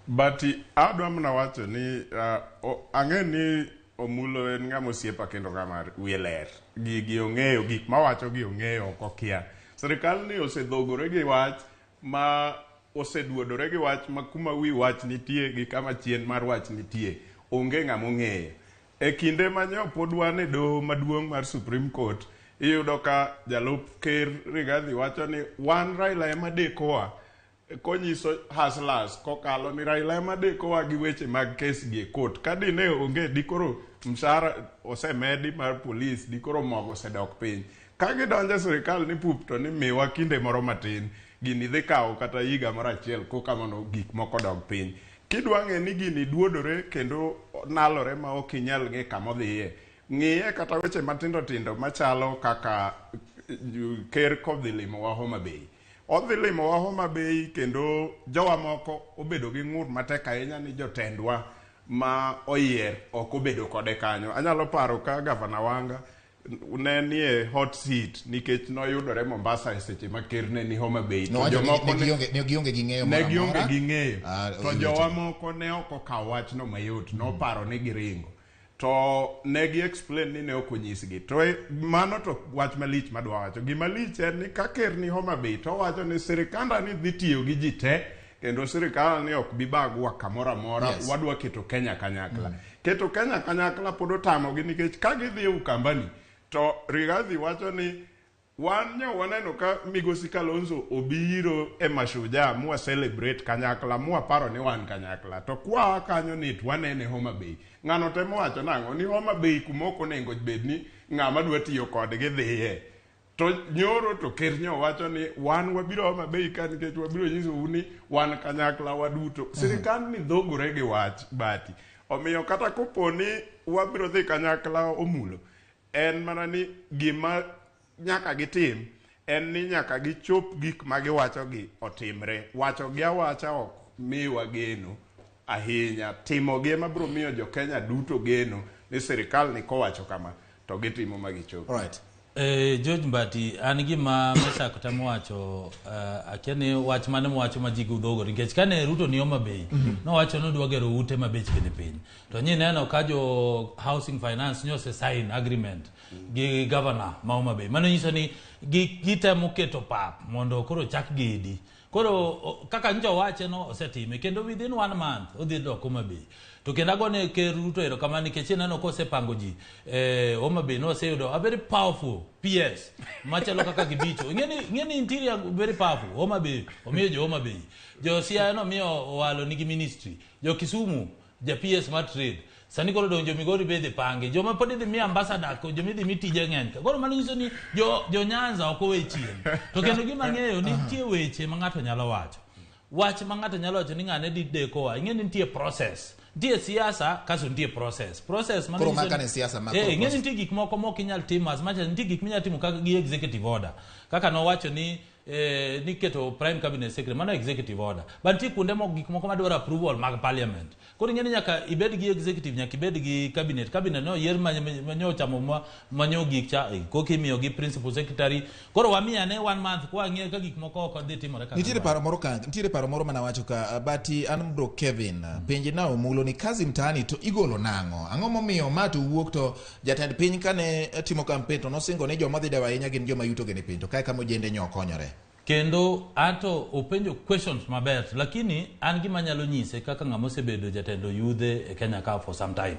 But adwa mana wacho ni ang'e ni Omulo en ng'ama osiepa kendo ng'ama wiye ler. Gigi ong'eyo, gik mawacho gi ong'eyo ok okia. Sirikal ni osedhogore gi wach ma oseduodore gi wach ma kuma wi wach nitie gi kama chien mar wach nitie. Onge ng'ama ong'eyo. E kinde ma nyo pod wan e doho maduong' mar Supreme Court, iyudo ka jalup ker Rigathi wacho ni wan Raila ema dekowa, konyiso hustlers kokalo ni Raila ema dekowa gi weche mag kes gi e court. Ka dine onge dikoro mshahara osemedi mar polis, dikoro mogo osedok piny. Ka gidonjo e sirikal ni pup to ni miwa kinde moro matin. Gini dhi kawo kata higa moro achiel koka mondo gik moko dog piny. Kidwa ng'e ni gini duodore kendo nalore ma ok inyal ng'e kamodhiye. Ng'iye kata weche matindo tindo machalo kaka ker kodhi limowa Homa Bay. Odhi limowa Homa Bay kendo jowa moko obedo gi ng'ur matek ahinya ni jotendwa ma oyier ok obedo kode kanyo. Anyalo paro ka gavana Wanga ne nie hot seat nikech noyudore Mombasa e seche ma ker ne ni Homa Bay. To Nowacho ni jomoko ne ne- gionge- ne gionge gi ng'eyo ne moro gionge amora. gi ng'eyo Ah, to weche. jowa moko ne ok okawo wachno mayot noparo ni giringo to ne gi explain ni ne ok onyisgi to e, mano to wach malich madwa wacho gima lich en ni ka ker ni Homa Bay to owacho ni sirikanda ni dhi tiyo gi ji te kendo sirikal ni ok bi bagwa kamoro amora Yes. wadwa keto Kenya kanyakla keto Kenya kanyakla pod otamogi nikech ka gidhi e Ukambani to Rigathi wacho ni wan nyo waneno ka migosi Kalonzo obiro e Mashujaa mwa celebrate kanyakla mwa paro ni wan kanyakla to kwa kanyo ni to wanene Homa Bay ng'ano temo wacho nang'o ni Homa Bay kuma ok onego bed ni ng'ama dwa tiyo kodgi dhiye to nyoro to ker nyo wacho ni wan wabiro Homa Bay ka nikech wabiro nyisou ni wan kanyakla waduto sirikal ni dhogore gi wach bati omiyo kata kopo ni wabiro dhi kanyakla omulo en mana ni gima nyaka gitim en ni nyaka gichop gik ma giwachogi otimre wachogi awacha ok miwa geno ahinya timogi ema biro miyo jokenya duto geno ni sirikal ni kowacho kama to gitimo ma gichopo Alright. George Mbati, an gima Meshack temo wacho akia ni wach mane mowacho ma ji dhogore nikech kane Ruto ni Homa Bay nowacho ni odwa gero ute ma bechgi ni piny to nyineno ka jo housing finance nyose sign agreement gi governor ma Homa Bay mano nyiso ni gitemo keto pap mondo koro chak gedi koro kaka nyocha owache no osetime kendo within one month odhi dok Homa Bay to kendo agone ker Ruto erokamano nikech ineno kosepango ji Homa Bay noseyudo a very powerful PS machalo kaka Gibicho ing'e ni interior very powerful Homa Bay omiyo jo Homa Bay jo Siaya nomiyo owalo nigi ministry jo Kisumu ja PS mar trade sani koro donjo Migori be idhi pangi joma pod idhi mi ambassador ko joma idhi mi tije ng'eny ka koro mano nyiso ni jo Nyanza ok owe chien to kendo gima ng'eyo ni nitie weche ma ng'ato nyalo wacho wach ma ng'ato nyalo wacho ni ng'ane di dekowa ing'e ni nitie process nitie siasa kaso nitie process process mano Koro nyiso maka ni- ne siasa, ma koro ing'e ni process. nitie gik moko mok inyal timo as much as nitie gik minyalo timo kaka gi executive order kaka nowacho ni ni keto prime cabinet secretary mano executive order but nitie kuonde moko gik moko madwaro approval mag parliament koro ing'e ni nyaka ibed gi executive nyaka ibed gi cabinet cabinet no yier manyo chamo manyo gik cha koka imiyo gi principal secretary koro wamiya ne one month kwa ng'e ka gik moko ok dhi timore kaka nitiere paro moro ka nitiere paro moro manawacho ka bati an bro Kevin penje na omulo ni kazi mtaani to igolo nang'o ang'o momiyo ma to wuok to jatend piny kane timo campaign to nosingo ni joma dhi dewo ahinya gin joma yuto gi ni piny to kae kama ojende nyo okonyore kendo ato openjo questions maber lakini an gima nyalo nyise kaka ng'ama osebedo jatend yudhe e Kenya ka for some time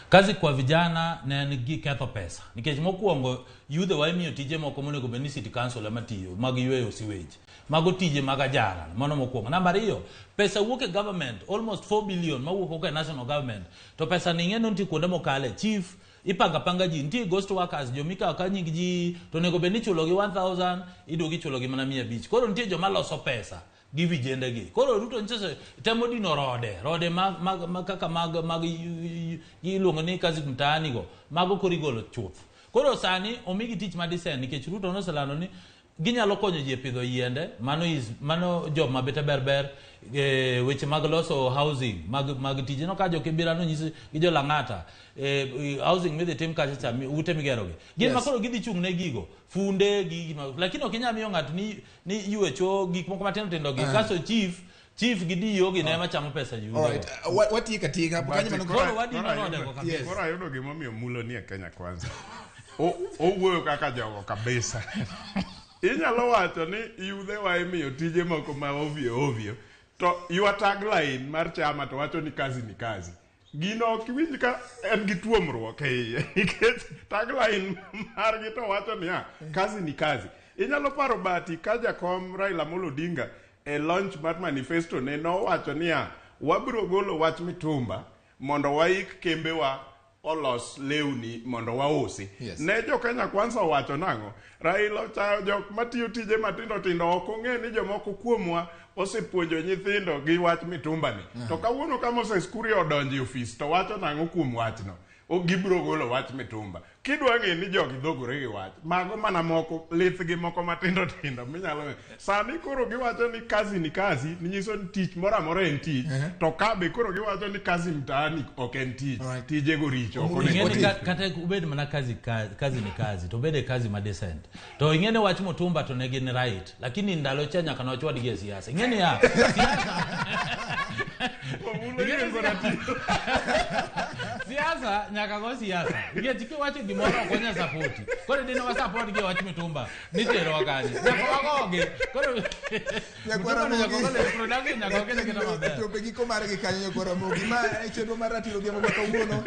kazi kwa vijana ne en gi ketho pesa nikech mokwongo yudhe wa imiyo tije moko monego bed ni city council ema tiyo mag yweyo sewage mago tije mag ajara mano mokwongo namba ariyo pesa wuok e government almost 4 billion mawuok ok e national government to pesa ni ing'e ni nitie kuonde mokale chief ipanga panga ji nitie ghost workers jomikawo ka nying ji to onego bed ni ichulogi 1000 iduogo ichulogi mana 500 koro nitie joma loso pesa gi vijende gi koro Ruto nyiso temo dino rode mag kaka mag iluongo ni kazi mtaani go mago koro igolo chuth koro sani omigi tich ma decent nikech Ruto noselando ni ginyalo konyo ji e pidho yiende mano is mano job ma bete ber ber weche mag loso housing mag tije no ka jo Kibira nonyisi gi jo Lang'ata housing midhi tim kacha cha ute migero gi gin ma koro gidhi chung' ne gigo funde gi lakini ok inyal miyo ng'ato ni ywecho gik moko matindo tindo gi kaso chief gi DO gi ne ema chamo pesa ji. Alright, watieka tieka kanyo mano koro wadino rode go kabisa. Koro ayudo gimomiyo mulo ni e Kenya Kwanza. Owuoyo kaka jogo kabisa. Inyalo wacho ni yudhe wa imiyo tije moko ma ovyo ovyo to your tagline mar chama to wacho ni kazi ni kazi. Gino ok iwinj ka en gi tuomruok e iye nikech tagline margi to wacho niya kazi ni kazi. Inyalo paro bati ka jakom Raila Amolo Odinga e launch mar manifesto ne nowacho niya wabiro golo wach mitumba mondo waik kembewa olos lewni mondo wausi. Yes. Ne jo Kenya Kwanza owacho nang'o? Raila ochayo jok matiyo tije matindo tindo ok ong'e ni jomoko kuomwa osepuonjo nyithindo gi wach mitumbani. To kawuono ka Moses Kuria odonjo e ofis to wacho nang'o kuom wachno? Gibiro golo wach mitumba. Kidwa ng'e ni jogi dhogore gi wach, mago mana moko lithgi moko matindo tindo minyalo. Sani koro giwacho ni kazi ni kazi, nyiso ni tich moro amora en tich. To ka be koro giwacho ni kazi mtaani ok en tich. Tijego richo. Ok onego Ing'eni otim. kata ubed mana kazi, kazi ni kazi to obed e kazi ma decent to ing'eni wach mutumba to ne gin right lakini ndalo cha nyaka nochwadgi e siasa ing'eni ya siasa nyaka go siasa nikech kiwacho gimoro ok wanyal sapoti koro dine wasapot gi e wach mitumba niterowa kanye nyaka wagogi koro Nyakwara Mutumba no nyaka Ramogi. gole production nyaka wakete kata maber Chope giko margi kanyo Nyakwar Ramogi. Ma e chenro mar ratiro odhiambo ma kawuono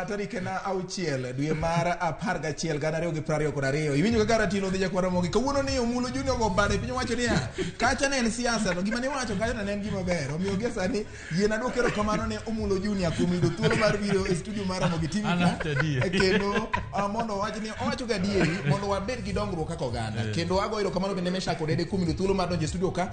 tarik en 6 dwe mar 11 2022. Iwinjo kaka ratiro odhi Nyakwar Ramogi. Kawuono ni Omulo Junior ogo bade piny owacho niya, kacha ne en siasa to gima niwacho kacha ne en gima ber. Omiyo gie sani yiena duok erokamano ne Omulo Junior kuom yudo thuolo mar biro e studio mar Ramogi TV An ka. after adier. Kendo mondo owach ni owacho ga adieri mondo wabed gi dongruok kaka oganda. Kendo ago erokamano bende Meshack Odede kuom yudo thuolo mar donjo e studio ka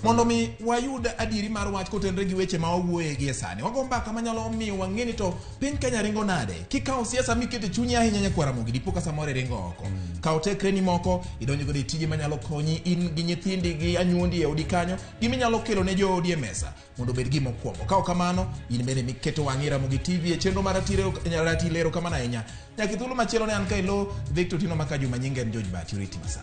mondo mi wayud adieri mar wach kotenore gi weche ma wawuoye gie sani. Wago mbaka manyalo miyo wang'e ni to piny Kenya ringo nade. Kikawo siasa miketo e chunyi ahinya Nyakwar Ramogi dipo ka samoro iringo oko. Kaw tekreni moko idonjo godo e tije manyalo konyi in gi nyithindi gi anyuondi e odi kanyo giminyalo kelo ne joodi e mesa mondo obed gima okwongo. Ka ok kamano, in bende miketo wang'i Ramogi TV e chenro mar ratiro erokamano ahinya. Nyaka e thuolo machielo ne an ka ilo Victor Otieno Makajuma nyinga en George Bahati oriti masaa.